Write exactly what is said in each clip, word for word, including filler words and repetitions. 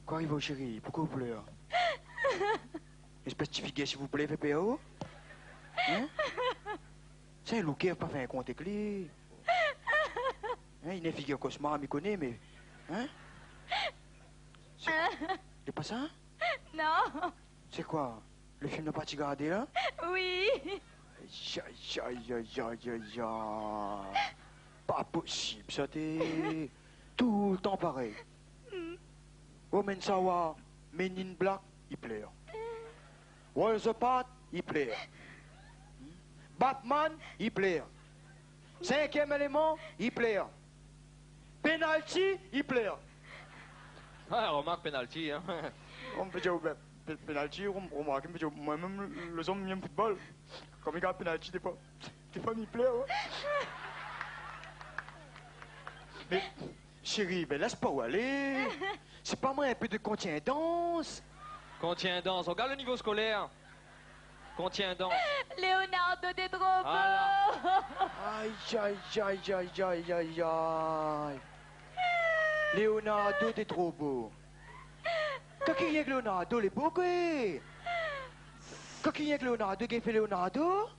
Kosa i ariv aou, shéri ? Poukosa ou plèr ? Éspès ti figir, siouplé, fé pèr aou ? Hein ? Sé in loup-garou, pa fé in kont èk li. Hein, li na in figir koshmar, mi koné, mé, hein ? Sé, sé pa sa ? Non. Sé koi ? Lo film la parti gardé la ? Oui. Ay, ay, ay, ay. Pa posib sa, té. Toultan parèy. Hmm. Ou amenn sa oir Men in Black, i plèr. Walter White, i plèr. Batman, i plèr. Cinquième Élément, i plèr. Penalty, i plèr. Ah, remark penalty, hein. Ou vé dir, ben, pe-, penalty, rem-, remark, mi vé dir, moin mèm, lézom i èm foutbol. Kan mi gard penalty, défoi, défoi mi plèr, ouais. Mé, shéri, ben, lès pa ou alé. Sé pa moin, in pé de kontiendans. Kontiendans. Regard lo nivo skolèr. Kontiendans. Leonardo, t'es trop beau. Voilà. Ay, ay, ay. Leonardo, t'es trop beau. Kan ki rienk Leonardo lé bo, koi ? Kan ki rienk Leonardo, ki fé Leonardo ?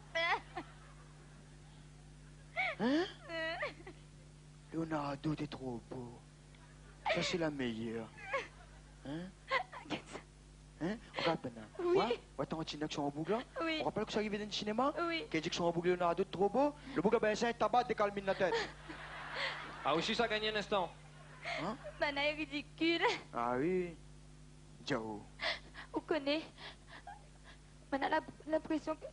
Hein ? Leonardo, t'es trop beau. Sa sé la méyèr. Hein ? Hein ? Regard banna. Oui. Wa, wa, tantine èk son boug la. Oui. Ou rapèl kosa i arivé dan sinéma ? Oui. Kèl i di èk son boug Leonardo lé tro bo. Lo boug la bèsé in taba, dékalmine la tèt. Ah, osi sa gagn in instan. Hein ? Banna lé ridikil. Ah oui. Diao. Ou koné, banna la, linprésion ke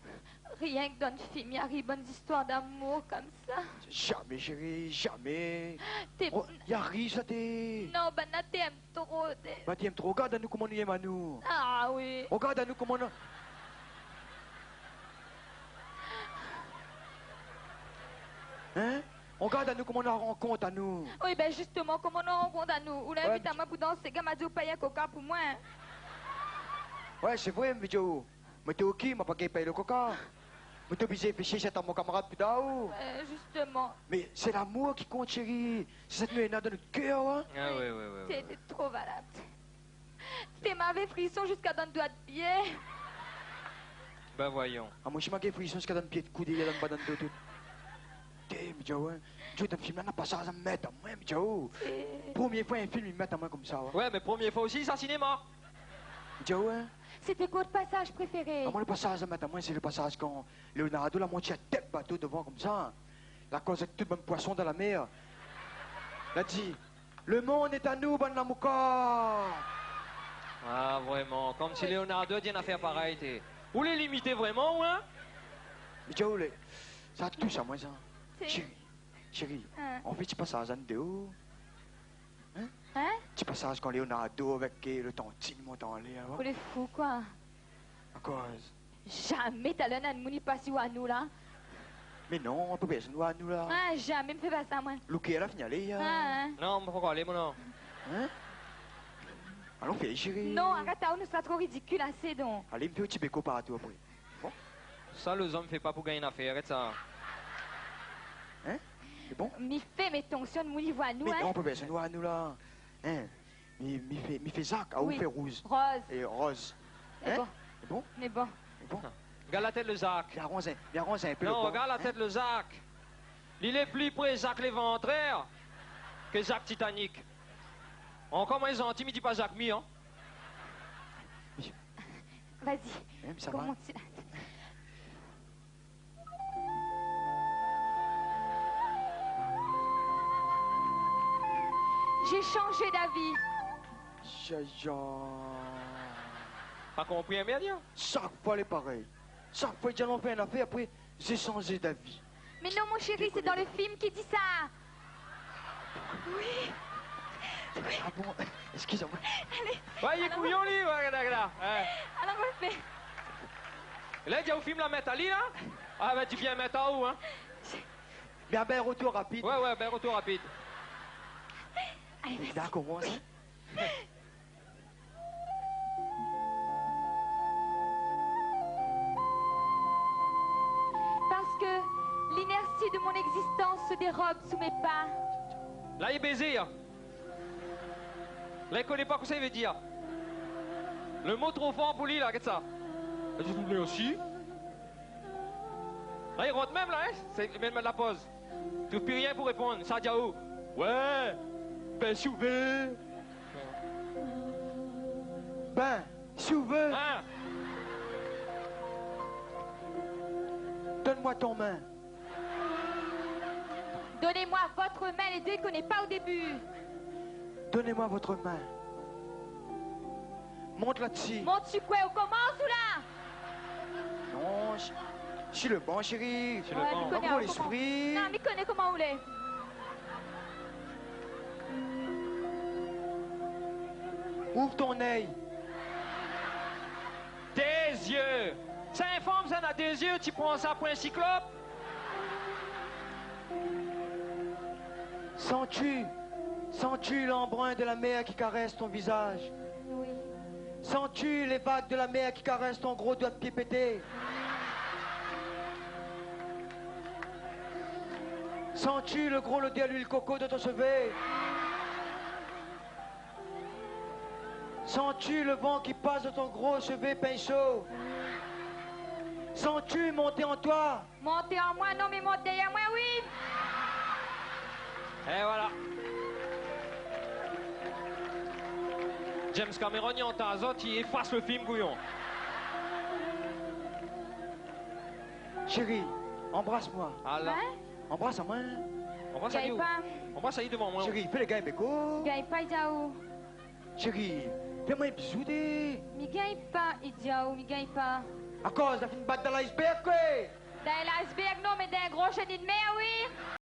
rienk dan film i ariv bann zistoir d'amour konmsa. Zamé, shéri, zamé. Té... Oh, i ariv sa, té. Non, banna té èm tro, té. Ba, té èm tro. Gard anou koman nou i èm anou. Ah oui. Regard anou koman nou... Hein ? Regard anou koman nou rankont anou. Oui, ben, zistoman, koman nou rankont anou ? Ou la invit amoin pou dansé, gars, ma di ou pèy in koka pou moin. Ouais, sé vré, mi vé dir, moin té OK, ma pa gingn pèy lo koka. Moin té oblizé fé sièz sèt a mon kamarad pou daou. Euh, zistoman. Mé sé lamour ki kont, shéri. Sé sak nou néna dan nout kèr, ouais. Ah, ouais, ouais, ouais, ouais. Té, té tro valab. Té, mavé frison ziska dan doi d'pié. Ben voyons. Ah, moin osi ma gingn frison ziska dan pié d'koud, dan ba, dan do, tout. Té, mi di aou, hein. Dieu, dan film la, na pasaz la mèt amoin, mi di aou. Té. Promié foi in film i mèt amoin konmsa, ouais. Ouais, mé promié foi osi sa sinéma. Mi di aou, hein. Sété koi out pasaz préféré ? Ah, moin, lo pasaz la mèt amoin, sé lo pasaz kan Leonardo la mont si la tèt bato dovan konmsa. La koz èk tout bann poison dan la mèr. La di, le monde est à nous, bann la mouka. Ah, vréman, konmsi Leonardo la di in afèr parèy, té. Ou lé limité vréman, ou, hein ? Mi di aou, lé, sa i tous amoin, sa. Sé... Shéri, shéri, hein, an fé ti pasaz an déor. Hein ? Hein ? Ti pasaz kan Leonardo avèk, euh, lo tantine i mont anlèr, hein. Ou lé fou, koi ? Akoz ? Zamé talèr na moun i pas i oi anou la. Mé non, pèrsone i oi anou la. Ah, zamé, mi fé pa sa, moin. Louké la fini alé, hein. Ah, hein. Non, moin pankor alé, moin, non. Hein ? Alon fé, shéri. Non, arèt, aou nou sra tro ridikil, asé donk. Alé, mi fé out ti béko partou apré. Bon. Sa, lézom i fé pa pou gingn in afèr, arèt sa. Hein ? Sé bon ? Mi fé, mé tansion, moun i oi anou, hein. Mé non, pèrsone i oi anou la. Hein ? Mi, mi fé, mi fé Zak, aou fé Rouz. Oui. Roz. É Roz. Hein ? Lé bon. Lé bon ? Lé bon. Gard la tèt lo Zak. Mi aranz in, mi aranz in pé lo ban, hein ? Non, gard la tèt lo Zak. Li lé pli pré Zak Lévantrèr ke Zak Titanic. Ankor moin zanti, mi di pa Zak mi, hein. Vas-y. Hein, sa va ? Koman ti la... J'ai changé d'avis. Jaja. Pa konpri, hein, bien, bien. Shak foi lé parèy. Shak foi i di alon fé in afèr, apré, j'ai changé d'avis. Mais non, mon chéri, c'est dans le film qu'il dit ça. Oui. Oui. Ah bon ? Excusez-moi. Allez. Ouais, li lé kouyon, li, ouais, gard, gard. Ouais. Alon, on refait. La, li di aou film la mèt ali, la ? Ah, ben, di bien mèt aou, hein. Bien, ben, retour rapide. Ouais, ouais, ben, retour rapide. Allez, vas-y. D'accord, bon, hein. Parce que l'inertie de mon existence se dérobe sous mes pas. La, li bézé, hein. La, li koné pa kosa i vé dir. Lo mo tro for pou li, la, gèt sa. Li di, mèrsi. La, li rant mèm, la, in. Sé, mèm la poz. Trouv pi rien pou réponn. Sa di aou, wé, bin, si ou vé. Bin, si ou vé. In ? Donn amoin out min. Donnez-moi votre main, les deux, i koné pa o débu. Donnez-moi votre main. Mont la dsi. Mont su koué, ou komans ou la ? Non, su, su lo ban, shéri. Su lo ban. Wé, mi koné pa koman. Aou lé. Non, mi koné koman ou lé. Ouv out néna. Dé zié. Sa in fanm, sa na dé zié, ti pran sa pou in siklop ? Sens-tu, sens-tu l'embrun de la mer qui caresse ton visage ? Oui. Sens-tu les vagues de la mer qui caressent ton gros doigt de pied pété ? Sens-tu le gros l'odeur de l'huile coco dans ton cheveu ? Sens-tu le vent qui passe dans ton gros cheveu pinceau ? Sens-tu monter en toi ? Monté an moin, non, mé mont dèrièr moin, oui. É voilà. James Cameron, i antar azot, i éfas lo film, kouyon. Shéri, anbras amoin. Ala. Hein ? Anbras amoin. Anbras ali. Gingn pa. Anbras ali dovan moin. Shéri, fé lo gingn beko. Gingn pa, i di aou. Shéri, fé amoin in bizou, té. Mi gingn pa, i di aou, mi gingn pa. Akoz la fine bat dan l'iceberg, koué. Dan l'iceberg, non, mé dan gro sheni d'mèr, oui.